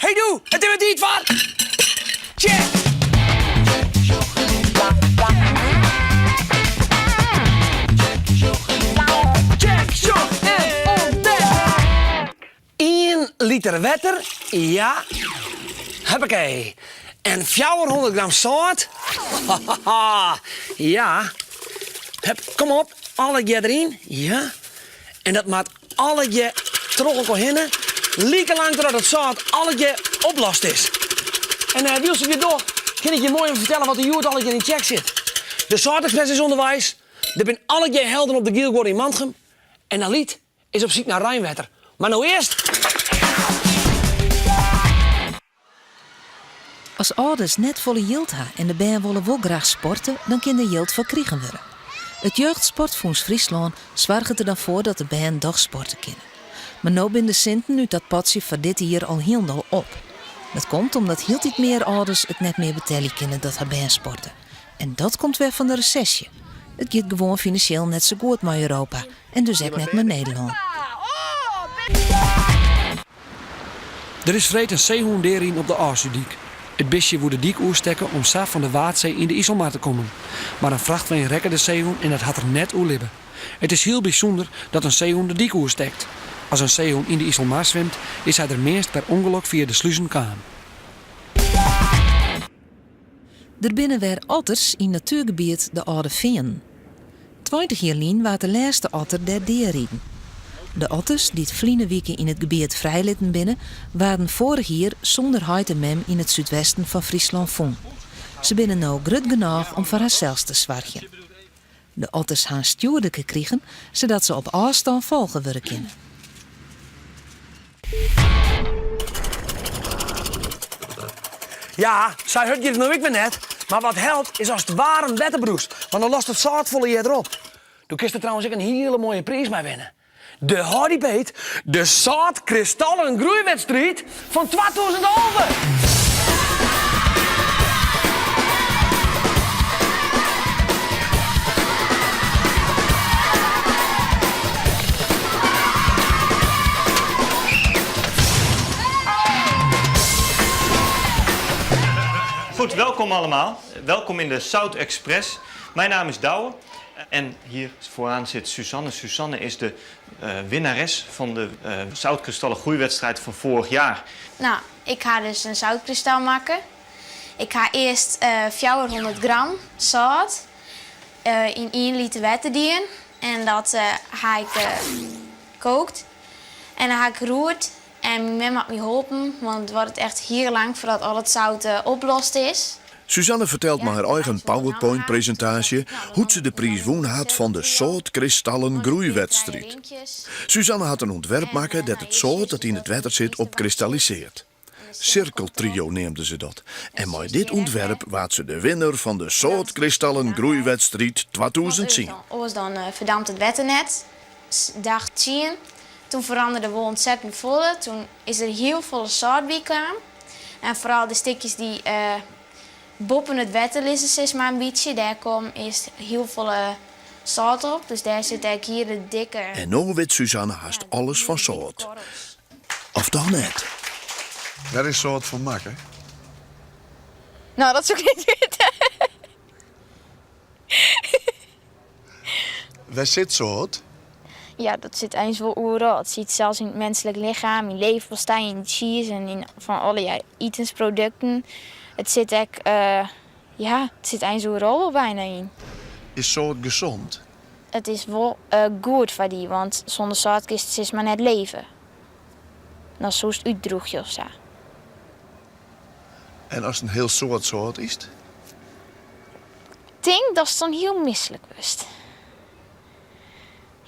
Hey doe, it is wer tiid foar Tsjek! Tsjek, sjoch en ûntdek! Ien liter wetter, ja. Huppakee. En 400 gram sâlt. Ja. Hup, kom op, allegear deryn. Ja. En dat moat allegear troch elkoar hinne, like lang totdat it sâlt allegear oplost is. En eh, wylst ik dit doch, kin ik je moai even fertelle wat der hjoed allegear yn Tsjek sit. De Sâltexpress is ûnderweis, der binne allegear helden op de Gielguorde yn Mantgum en Alyt is op syk nei reinwetter. Mar no earst. As âlders net folle jild ha en de bern wolle wol graach sporte, dan kin der jild foar krigen wurde. It Jeugdsportfûns Fryslân soarget der dan foar dat de bern dochs sporte kinne. Mar no binne de sinten út dat potsje foar dit jier al hielendal op. Dat komt omdat hieltyd mear âlders it net mear betelje kinne dat har bern sporte. En dat komt wer fan de resesje. It giet gewoan finansjeel net sa goed mei Europa en dus ek net mei Nederlân. Der is freed in seehûn deariden op de Ofslútdyk. It bistje woe de dyk oerstekke om sa fan de Waadsee yn de Iselmar te kommen. Mar in frachtwein rekke de seehûn en dat hat er net oerlibbe. It is hiel bysûnder dat in seehûn de dyk oerstekt. As in seehûn yn de Iselmar swimt, is hy der meast per ûngelok fia de sluzen kaam. Der binne wer otters yn natuergebiet de Alde Feanen. 20 jier lyn waard de lêste otter dêr deariden. De otters, dy't ferline wike yn it gebiet frijlitten binne, waarden foarich jier sûnder heit en mem yn it súdwesten fan Fryslân fûn. Se binne no grut genôch om foar harsels te soargjen. De otters ha in stjoerderke krigen, sadat se op ôfstân folge wurde kinne. Ja, sa hurd giet it no ek wer net. Mar wat helpt is ast waarm wetter brûkst, want dan lost it sâlt folle earder op. Do kinst der trouwens ek in hiele moaie priis mei winne. De Hardy Peet, de sâltkristallen groeiwedstriid fan 2011! Goed, welkom allemaal. Welkom in de Zout Express. Mijn naam is Douwe en hier vooraan zit Suzanne. Suzanne is de winnares van de Zoutkristallen groeiwedstrijd van vorig jaar. No, ik ha dus in sâltkristal makke. Ik ha earst 400 gram sâlt yn ien liter wetter dien en dat ha ik kookt. En dan ha ik roerd en myn mem hat my holpen, want it duorret echt hiel lang foardat al it sâlt oplost is. Suzanne fertelt mei har eigen PowerPoint-presintaasje hoe't se de priis wûn hat fan de Sâltkristallen Groeiwedstriid. Suzanne hat in ûntwerp makke dêr't it sâlt dat yn it wetter sit op kristallisearret. Sirkeltrio neamde se dat en mei dit ûntwerp waard se de winner fan de Sâltkristallen Groeiwedstriid 2010. Oars dan ferdampt it wetter net. Dag tsien, toen ferandere der wol ontzettend folle. Toen is der hiel folle sâlt by kaam. En foaral de stikjes dy't boppen it wetter lizze sis mar in bytsje, dêr kom earst hiel folle sâlt op. Dus dêr sitte ek hiele dikke. En no wit Suzanne hast alles fan sâlt. Of toch net? Wêr is sâlt fan makke? No, dat soe ik net witte. Wêr sit sâlt? Ja, dat sit eins wol oeral. It sit sels yn it menslik lichem, yn leverpastei, yn cheese en yn fan alle itensprodukten. It sit ek, ja, it sit eins oeral wol byna yn. Is sâlt gesond? It is wol goed foar dy, want sûnder sâlt kinst sis mar net leve. Dan soest útdrûgje of sa. En ast in hiel soad sâlt ytst? Tink datst dan hiel mislik wurdst.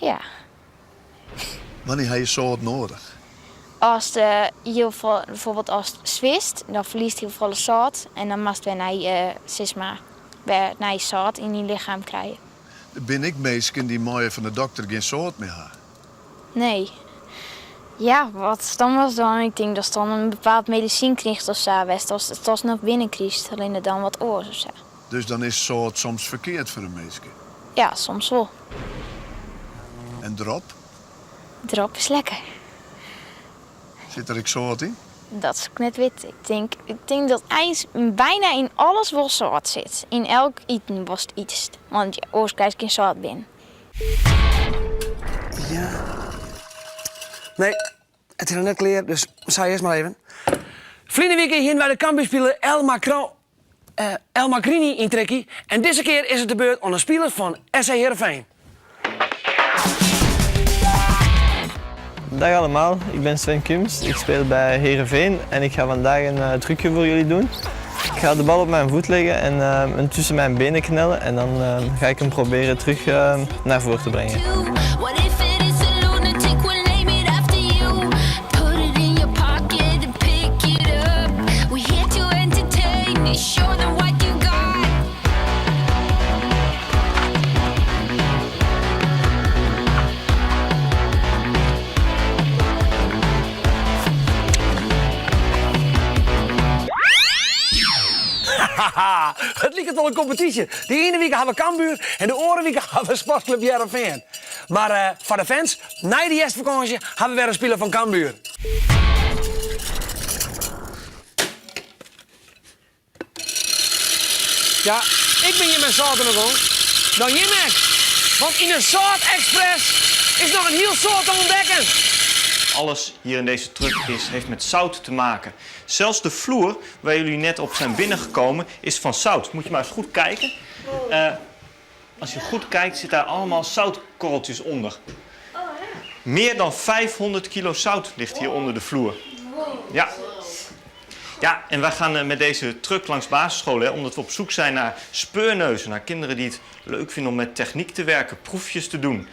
Ja. Wannear ha je sâlt noadich? Ast hiel folle, bijvoorbeeld ast swimst, dan ferliest hiel folle sâlt en dan moatst wer nij, sis mar, wer nij sâlt yn dyn lichem krije. Der binne ek minsken dy meie fan de dokter gjin sâlt mear ha. Nee. Ja, wat dan was dan? Ik tink datst dan in bepaald medisyn kriegst of sa, wêr'tst it ast noch binnen kriegst, allinne dan wat oars of sa. Dus dan is sâlt soms ferkeard foar in minske? Ja, soms wol. En drop? Drop is lekker. Sit der ek sâlt yn? Dat soe ik net witte. Ik tink, ik tink dat eins byna yn alles wol sâlt sit. Yn elk iten watst ytst. Want ja, oars krijst gjin sâlt binnen. Ja. Nee, it is noch net klear, dus sa earst mar even. Ferline wike hiene wy de Cambuurspiler El Macro, eh, El Makrini yn Trikkie. En dizze kear is it de beurt oan in spiler fan SC Heerenveen. Dag allemaal, ik ben Sven Kums, ik speel bij Heerenveen en ik ga vandaag een eh, trucje voor jullie doen. Ik ga de bal op mijn voet leggen en eh, hem tussen mijn benen knellen en dan eh, ga ik hem proberen terug naar voren te brengen. What if it is a lunatic? We'll name it after you. Put it in your pocket and pick it up. We're here to entertain. Show them what you got. Haha, it liket wol in kompetysje. De iene wike ha we Cambuur en de oare wike ha we Sportklup Hearrenfean. Mar eh, foar de fans, nei de hjerstfakânsje ha we wer in spiler fan Cambuur. Ja, ik bin hjir mei sâlt oan 'e gong. Dan jim ek. Want yn 'e Sâlt Express is noch in hiel soad te ûntdekken. Alles hier in deze truck is, heeft met zout te maken. Zelfs de vloer waar jullie net op zijn binnengekomen is van zout. Moet je maar eens goed kijken. Eh, als je goed kijkt zit daar allemaal zoutkorreltjes onder. Meer dan 500 kilo zout ligt hier onder de vloer. Ja. Ja, en wij gaan eh, met deze truck langs basisscholen, hè, omdat we op zoek zijn naar speurneuzen, naar kinderen die het leuk vinden om met techniek te werken, proefjes te doen.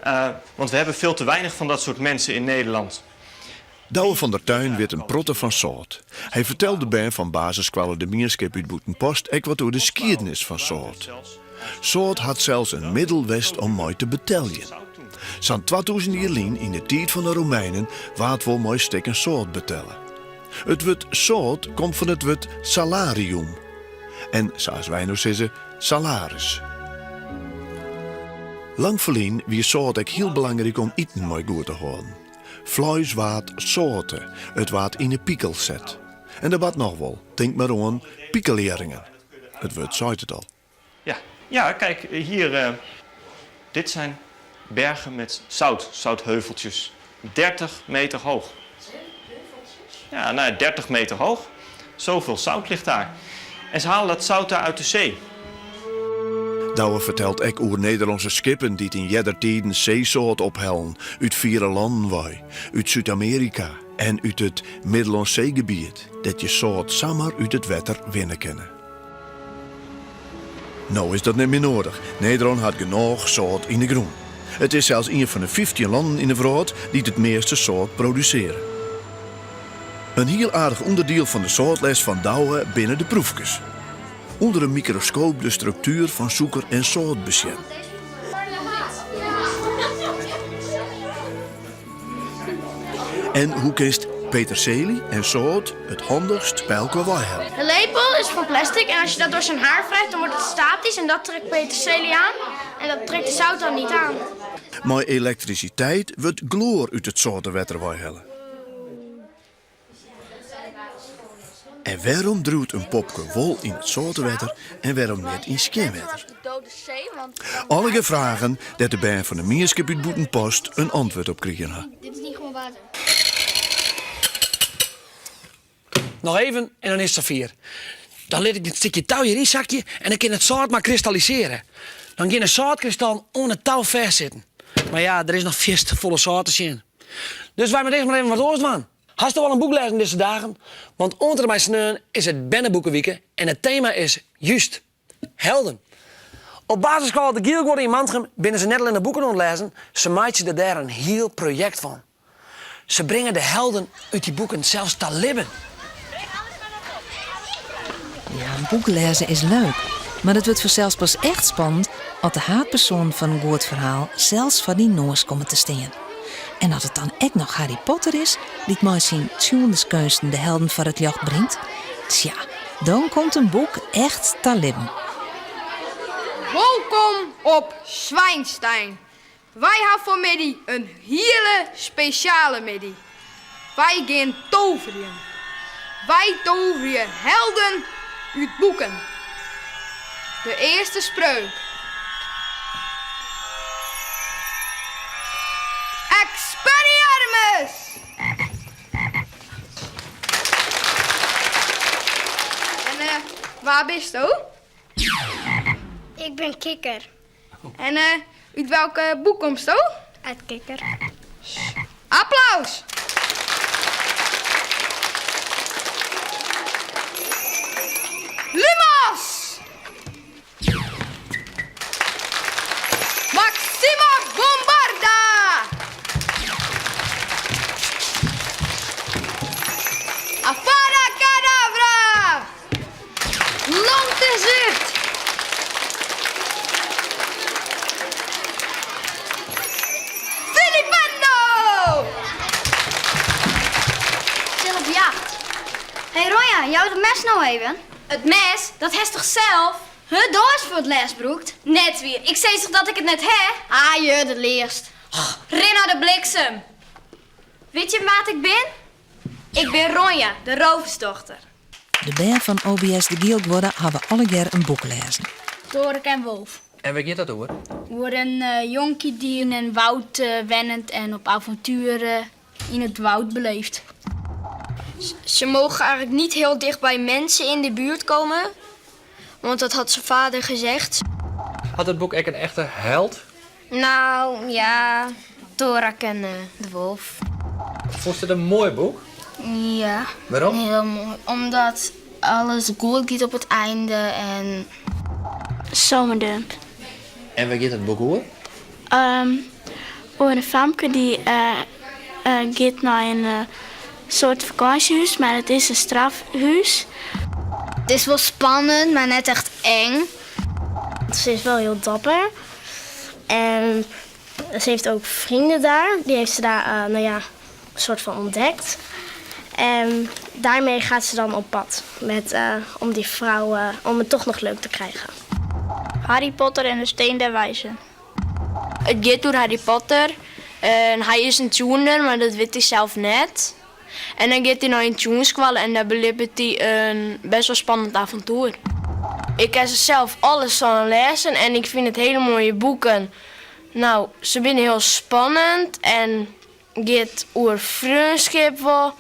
Eh, want we hebben veel te weinig van dat soort mensen in Nederland. Douwe van der Tuin wit in protte fan sâlt. Hy fertelt de bern fan basisskoalle De Mienskip út Bûtenpost ek wat oer de skiednis fan sâlt. Sâlt hat sels in middel west om mei te beteljen. Sa'n 2000 jier lyn, yn de tiid fan de Romeinen, waard wol mei stikken sâlt betelle. It wurd sâlt komt fan it wurd salarium. En, sa as wy no sizze, salaris. Lang ferlyn wie sâlt ek hiel belangryk om iten mei goed te hâlden. Fleis waard sâlte, it waard yn 'e pikel set. En dat bart noch wol, tink mar oan pikelhjerringen. It wurd seit it al. Ja, ja, kijk, hier, eh, dit zijn bergen met zout, zoutheuveltjes. 30 meter hoog. Ja, nou ja, 30 meter hoog. Zoveel zout ligt daar. En ze halen dat zout daar uit de zee. Douwe fertelt ek oer Nederlânske skippen dy't yn earder tiden seesâlt ophellen út fiere lannen wei, út Súd-Amearika en út it Middellânsk Seegebiet, dêr't je sâlt samar út it wetter winne kinne. No is dat net mear noadich, Nederlân hat genôch sâlt yn de grûn. It is sels ien fan de 15 lannen yn de wrâld dy't it measte sâlt produsearje. In hiel aardich ûnderdiel fan de sâltles fan Douwe binne de proefkes. Under in mikroskoop de struktuer fan sûker en sâlt besjen. En hoe kinst peterselie en sâlt it handichst by elkoar weihelje? De lepel is van plastic en als je dat door zijn haar wrijft, dan wordt het statisch en dat trekt peterselie aan en dat trekt de zout dan niet aan. Mei elektrisiteit wurdt gloar út it sâlte wetter weihelle. En wêrom driuwt in popke wol yn it sâlte wetter en wêrom net yn skjin wetter? Allegear fragen dêr't de bern fan de mienskip út Bûtenpost in antwurd op krigen ha. Noch even en dan is it safier. Dan lit ik dit stikje tou hjir ynsakje en dan kin it sâlt mar kristallisearje. Dan gean de sâltkristallen oan it tou fêstsitten. Mar ja, der is noch fierste folle sâlt te sjen. Dus wy moatte earst mar even wat oars dwaan. Hasto al in boek lêzen dizze dagen? Want oant en mei sneon is it berneboekewike en it tema is júst helden. Op basisskoalle De Gielguorde yn Mantgum binne se net allinne boeken oan it lêzen, se meitsje der dêr in hiel projekt fan. Se bringe de helden út dy boeken sels ta libben. Ja, in boek lêze is leuk, mar it wurdt fansels pas echt spannend as de haadpersoanen fan in goed ferhaal sels foar dyn noas komme te stean. En as it dan ek noch Harry Potter is, dy't mei syn tsjoenderskeunsten de helden foar it ljocht bringt, tsja, dan komt in boek echt ta libben. Wolkom op Zwijnstein. Wy ha fanmiddei in hiele spesjale middei. Wy gean toverjen. Wy toverje helden út boeken. De earste spreuk. Expelliarmus! En eh, wa bisto? Ik bin Kikker. En eh, út welk boek komsto? Uit Kikker. Applaus! Lumos! Maxima Bombarda! Avada Kedavra! Lantezucht! Flipendo! Sil op jacht. Hey Ronja, jou it mes no even. It mes? Dat hast toch sels? Huh, do hast foar it lêst brûkt? Net wier. Ik sis toch dat ik it net ha? Ah, je, dat leachst. Rin nei de bliksem. Wit je wa't ik bin? Ik bin Ronja, de roversdochter. De bern fan OBS De Gielguorde hawwe allegear in boek lêzen. Torik en Wolf. En wêr giet dat oer? Oer in jonkje dy't yn in woud wennet en op avontueren yn it woud beleeft. Ze mogen eigenlijk niet heel dicht bij mensen in de buurt komen, want dat had zijn vader gezegd. Hat it boek ek in echte held? Nou ja, Torak en de wolf. Fûnst it in moai boek? Ja. Wêrom? Heel mooi. Omdat alles goed giet op it einde en. Zomerdump. En wêr giet it boek oer? Oer in famke dy't giet nei in soart fakânsjehûs, mar it is in strafhûs. It is wol spannend, mar net echt eng. Ze is wel heel dapper. En ze heeft ook vrienden daar. Die heeft ze daar, nou ja, een soort van ontdekt. En daarmee gaat ze dan op pad met, om die vrouw, om het toch nog leuk te krijgen. Harry Potter en de Steen der Wijzen. It giet oer Harry Potter. En hy is in tsjoender, mar dat wit hy sels net. En dan giet hy nei in tsjoenskoalle en dêr belibbet hy in best wol spannend avontoer. Ik ha se sels alle sân lêzen en ik fyn it hiele moaie boeken. Nou, se binne hiel spannend en giet oer freonskip wol.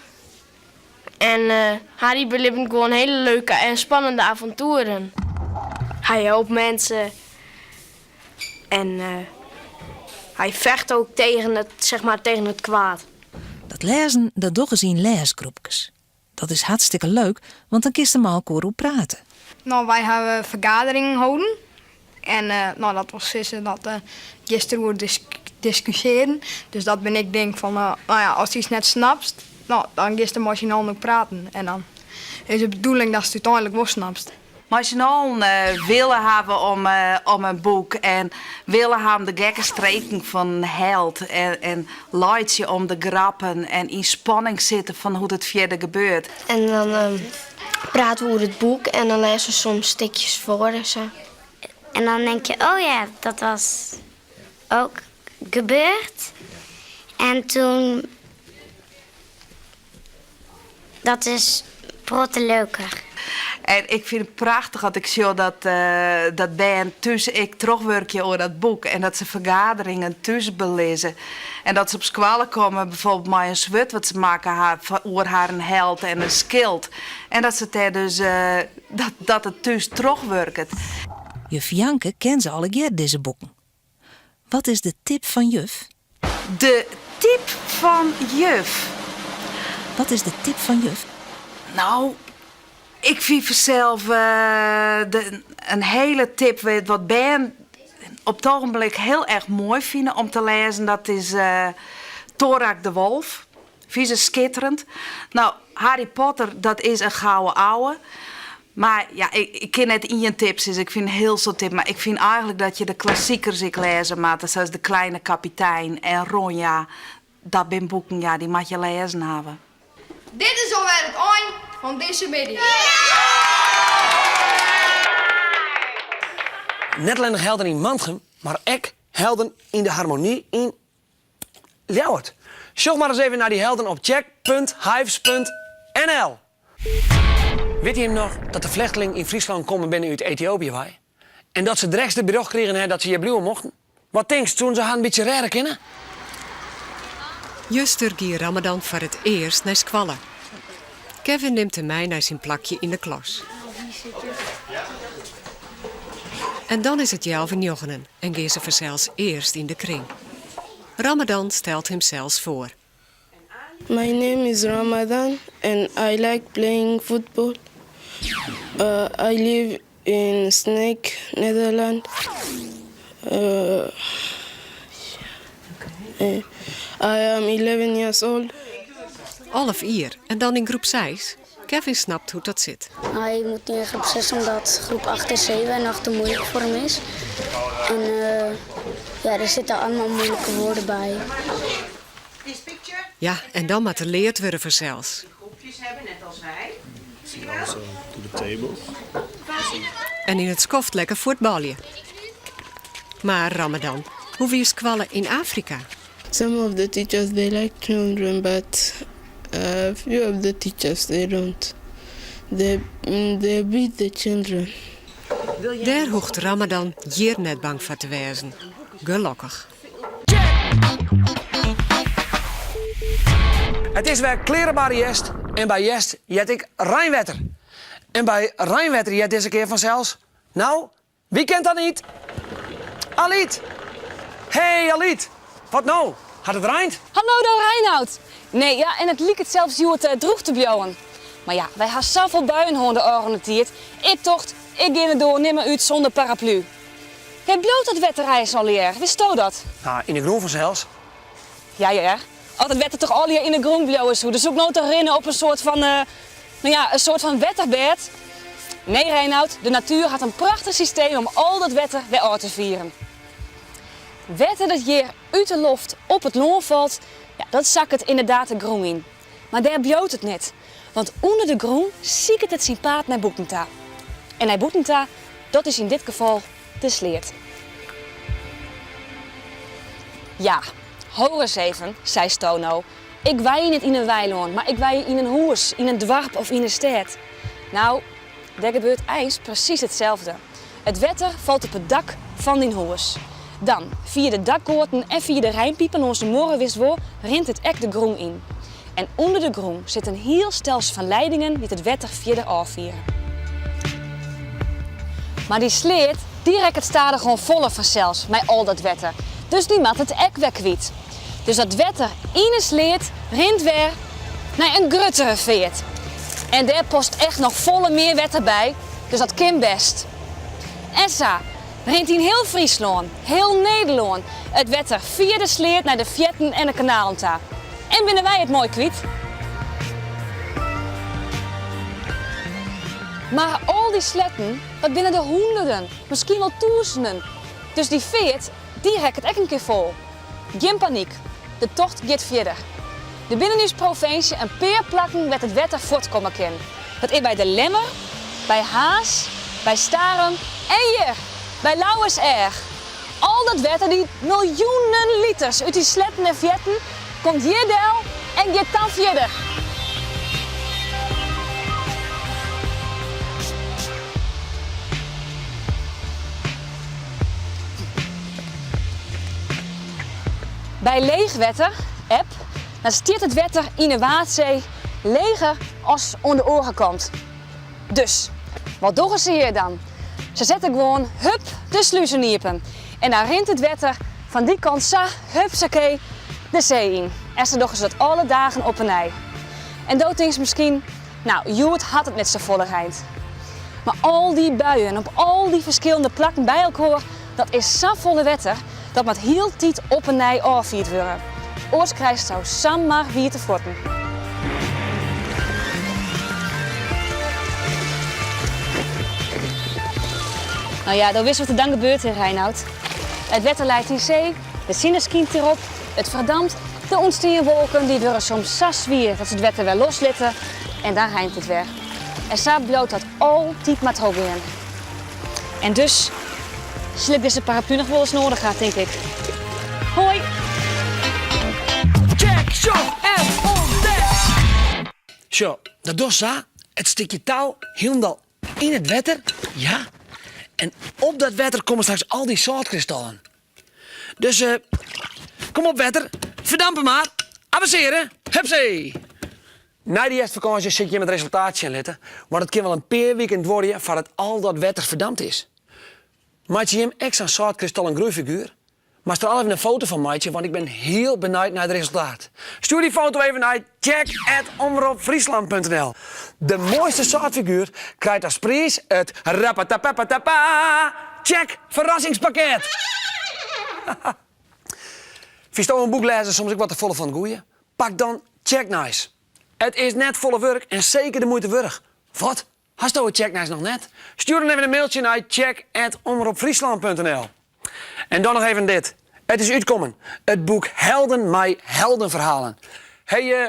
En Harry belibbet gewoan hiele leuke en spannende avontoeren. Hy helpt mensen en hy vecht ook tegen het, zeg maar, tegen het kwaad. Dat lêzen dat dogge se yn lêsgroepkes. Dat is hartstikke leuk, want dan kinst der mei elkoar oer prate. No, wy hawwe fergaderingen holden. En no, dat wol sizze dat giest deroer diskusjearjen. Dus dat bin ik denk fan, no ja, ast iets net snapst, no, dan giest der mei syn allen oer praten. En dan is de bedoeling datst it úteinlik wol snapst. Mei syn allen wille hawwe om in boek en wille ha om de gekke streken fan in held en laitsje om de grappen en yn spanning sitte fan hoe't it fierder gebeurt. En dan prate we oer it boek en dan lêze we soms stikjes foar en sa. En dan denk je, oh ja, dat was ook gebeurd. En toen, dat is protte leuker. En ik fyn it prachtich as ik sjoch dat, dat bern thús ek trochwurkje oer dat boek en dat se fergaderingen thús belizze. En dat se op skoalle komme bijvoorbeeld mei in swurd wat se makke ha oer harren held en in skyld. En dat se it dêr dus, dat, dat it thús trochwurket. Juf Janke ken se allegear dizze boeken. Wat is de tip fan juf? De tip fan juf? Wat is de tip fan juf? No, ik fyn fansels de, in hiele tip wat bern op it ogenblik hiel erch moai fine om te lêzen, dat is Torak de Wolf. Fine se skitterend. No, Harry Potter, dat is in gouden ouwe. Mar ja, ik, ik kin net ien tip sizze, ik fyn in hiel soad tip, mar ik fyn eigenlik dat je de klassikers ek lêze moatte, sa as De Kleine Kapitein en Ronja. Dat binne boeken, ja, dy moatte je lêzen hawwe. Dit is alwer it ein fan dizze middei. Net allinnich helden yn Mantgum, mar ek helden yn de Harmonie yn Ljouwert. Sjoch mar ris even nei dy helden op check.hyves.nl. Wit jim noch dat de flechtlingen yn Fryslân kommen binne út Ethiopië wei? En dat se drekst it berjocht krigen ha dat se hjir bliuwe mochten? Wat tinkst, soene se harren in bytsje rêde kinne? Juster gie Ramadan foar it earst nei skoalle. Kevin nimt him mei nei syn plakje yn de klas. En dan is it healwei njoggenen en gean se fansels earst yn de kring. Ramadan stelt himsels foar. My name is Ramadan and I like playing football. Uh, I live in Sneek, Nederland. Uh, uh, I am 11 years old. 11 jier en dan yn groep seis. Kevin snapt hoe't dat sit. Hij moet nu in groep 6 omdat groep 8 en 7 nog te moeilijk voor hem is. En uh, ja, er zitten allemaal moeilijke woorden bij. Ja, en dan moat der leard wurde fansels. En yn it skoft lekker fuotbalje. Mar Ramadan, hoe wie skoalle yn Afrika? Some of the teachers they like children, but a few of the teachers they don't. They, mm, they beat the children. Dêr hoecht Ramadan hjir net bang foar te wêzen. Gelokkich. It is wer klearebare hjerst en by hjerst heart ek reinwetter. En by reinwetter heart dizze kear fansels, no, wie kent dat niet? Alyt! Hey Alyt! Wat no? Hat it reind? Hallo do Reinout! Nee, ja, en it liket sels hjoed eh, drûch te bliuwen. Mar ja, wy ha safolle buien hân de ôfrûne tiid. Ik tocht, ik gean de doar nimmer út sûnder paraplu. Wêr bliuwt dat wetter eins allegear? Witsto dat? Nou, yn de grûn fansels. Ja hear, as it wetter toch allegear yn de grûn bliuwe soe, dan soe ik no toch rinne op in soart fan, eh, no ja, in soart fan wetterbêd. Nee Reinout, de natuer hat in prachtich systeem om al dat wetter wer ôf te fieren. Wetter dat hjir út de loft op it lân falt, ja, dat sakket ynderdaad de grûn yn. Mar dêr bliuwt it net, want ûnder de grûn siket it syn paad nei bûten ta. En nei bûten ta, dat is yn dit gefal de sleat. Ja, ho ris even, seisto no. Ik wenje net yn in weilân, mar ik wenje yn in hûs, yn in doarp of yn in stêd. No, dêr gebeurt eins presys itselde. It wetter falt op it dak fan dyn hûs. Dan, fia de dakgoaten en fia de reinpipen lâns de muorre witst wol, rint it ek de grûn yn. En ûnder de grûn sit in hiel stelsel fan leidingen dy't it wetter fierder ôffiere. Mar dy sleat, dy rekket stadichoan foller fansels mei al dat wetter, dus dy moat it ek wer kwyt. Dus dat wetter yn 'e sleat rint wer nei in gruttere feart. En dêr past echt noch folle mear wetter by, dus dat kin bêst. En sa rint yn hiel Fryslân, hiel Nederlân, it wetter fia de sleat nei de fearten en de kanalen ta. En binne wy it moai kwyt. Mar al dy sleatten, dat binne der hûnderten, miskien wol tûzenen. Dus dy feart, dy rekket ek in kear fol. Gjin panyk, de tocht giet fierder. Der binne yn ús provinsje in pear plakken wêr't it wetter fuortkomme kin. Dat is by De Lemmer, by Harns, by Starum en hjir, by Lauwerseach. Al dat wetter, dy miljoenen liters út dy sleatten en fearten, komt hjir del en giet dan fierder. By leech wetter, eb, dan stiet it wetter yn 'e Waadsee leger as oan de oare kant. Dus, wat dogge se hjir dan? Se sette gewoan hup de sluzen iepen en dan rint it wetter fan dy kant sa hupsakee de see yn. En sa dogge se dat alle dagen op 'e nij. En do tinkst miskien, no, hjoed hat it net safolle reind. Mar al dy buien op al dy ferskillende plakken by elkoar, dat is safolle wetter, dat moat hieltyd op 'e nij ôffierd wurde. Oars krijsto samar wiete fuotten. No ja, do witst wat der dan gebeurt, hè Reinout. It wetter leit yn see, de sinne skynt derop, it ferdampt, der ûntstean wolken, dy wurde soms sa swier dat se it wetter wer loslitte en dan reint it wer. En sa bliuwt dat altyd mar trochgean. En dus sil ik dizze paraplu noch wolris noadich ha, tink ik. Hoi! Check, sjoch en ûntdek! Sjoch, dat dochst sa. It stikje tou hielendal yn it wetter, ja. En op dat wetter komme straks al dy sâltkristallen. Dus eh, kom op wetter, ferdampe mar, avensearje, hupsee! Nei de hjerstfakânsje sil ik jim it resultaat sjen litte, want it kin wol in pear wiken duorje foardat al dat wetter ferdampt is. Meitsje jim ek sa'n sâltkristallen groeifiguer? Moatst der al even in foto fan meitsje, want ik bin hiel benijd nei it resultaat. Stjoer dy foto even nei tsjek@omropfryslan.nl. De moaiste sâltfiguer krijt as priis it rapatapapatapa Tsjek ferrassingspakket! Fynsto in boek lêzen soms ek wat te folle fan it goeie? Pak dan Tsjeknijs. It is net folle wurk en seker de muoite wurdich. Wat? Hasto it Tsjeknijs noch net? Stjoer dan even in mailtsje nei tsjek@omropfryslan.nl. En dan noch even dit. It is útkommen, it boek Helden mei heldenferhalen. Hey, eh,